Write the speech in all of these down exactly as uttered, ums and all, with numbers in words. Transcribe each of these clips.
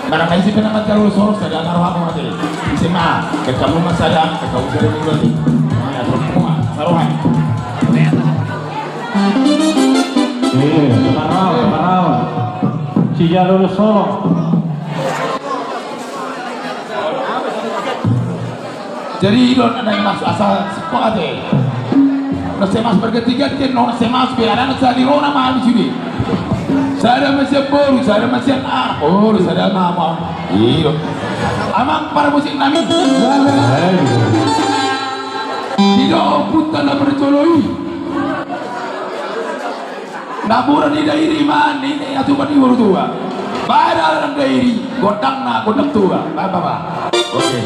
Barang na ise pe na manjalo ulos holong, sada na rohamu ate. Ise ma, angka hamu ma sada, angka hamu sada ni ulos. Saroha. Eh, saparau, saparau. Sijalo ulos holong. Jadi i do na naeng maksud, asa sepakat i. Nunga sai maksud berganti-ganti, nunga sai maksud, biar anak sahali roha na ma habis sude. Sada ma sian boru, sada ma sian anak, boru sada ma amang. I do. Amang parmusik nami. Didok ompunta na parjolo i. Napuran ni Dairi ma ninna atupa ni boru tua. Baen ala ni Dairi, gondangna gondang tua. Baen, baen, baen. Oke.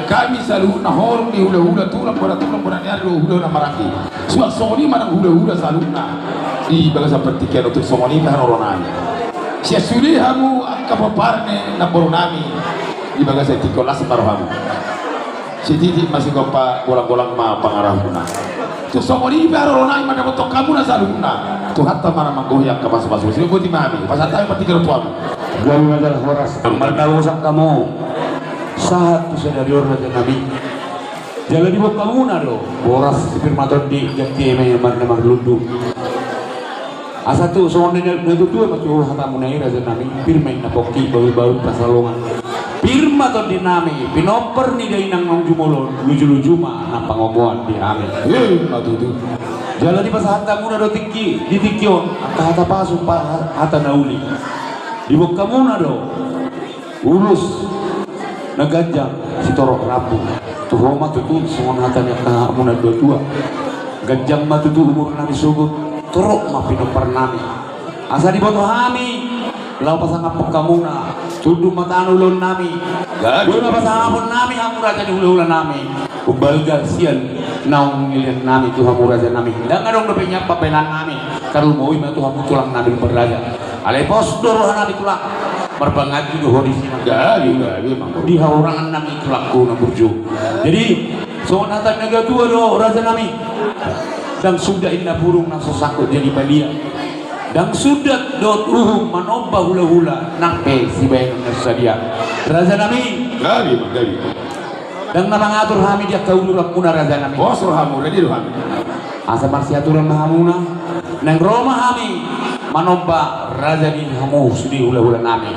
Hami saluhutna horong ni hulahula, tulang bona, tulang bona ni ari do hulahula na maranggi. Suang songon i ma nang hulahula saluhutna di bagasan partingkian on, tung songon i ma haroronami. Sian sude hamu angka pomparan ni namborunami di bagasan tingki on, las ma rohamu. Sititi ma sigompa, golanggolang ma pangarahutna. Tung songon i ma haroronami mandapothon hamuna saluhutna. Tuhanta ma na manggohi angka pasupasu. Sidok boti ma hami, pasahat hami partingkian on tu hamu. Gabe ma jala horas. Mardalan horas hamu. Sahat tu sadari on, rajanami. Jala diboan hamuna do boras, pir ma tondi, ganti eme ma na marlundu. Asa tu songon na, na tutu ma tu hatamuna i, rajanami. Pir ma inna pongki, bahulbahul pansalongan. Pir ma tondinami, pinompar ni dainang naung jumolo, lujuluju ma na pangomoan di hami. Ima tutu. Jala dipasahat hamuna do tingki, di tingki on angka hata pasu, pa-, hata na uli. Diboan hamuna do ulos na ganjang sitorop rambu. Tu ho ma tutu songon hata ni angka hamu na dua tua. Ganjang ma tutu umurnami sogot, torop ma pinomparnami. Asa diboto hami laho pasangaphon hamuna, tunduk ma tano ulaonnami. Gabe. Boi ma pasangaponnami hamu raja ni hulahulanami. Umbalga sian naung nilehonnami tu hamu rajanami. Ndang adong dope nian pambahenannami. Tarlumobi ma tu hamu tulangnami Lumban Raja. Alai pos do rohanami tulang. Marpanganju do ho disi. Gabe, gabe, Amang. Di hahurangannami tulangku na burju. Jadi songon hata ni na tua do, rajanami. Ndang suda inna burung na so sangkot jadi balian. Ndang suda dohot uhum manomba hulahula nang pe sibahenon na sadia. Rajanami. Gabe, Amang, gabe. Ndang na mangatur hami di angka uduranmuna, rajanami. Pos rohamu, ready rohami. Asa marsiaturan ma hamuna, naeng ro ma hami manomba raja ni hamu sude hulahulanami.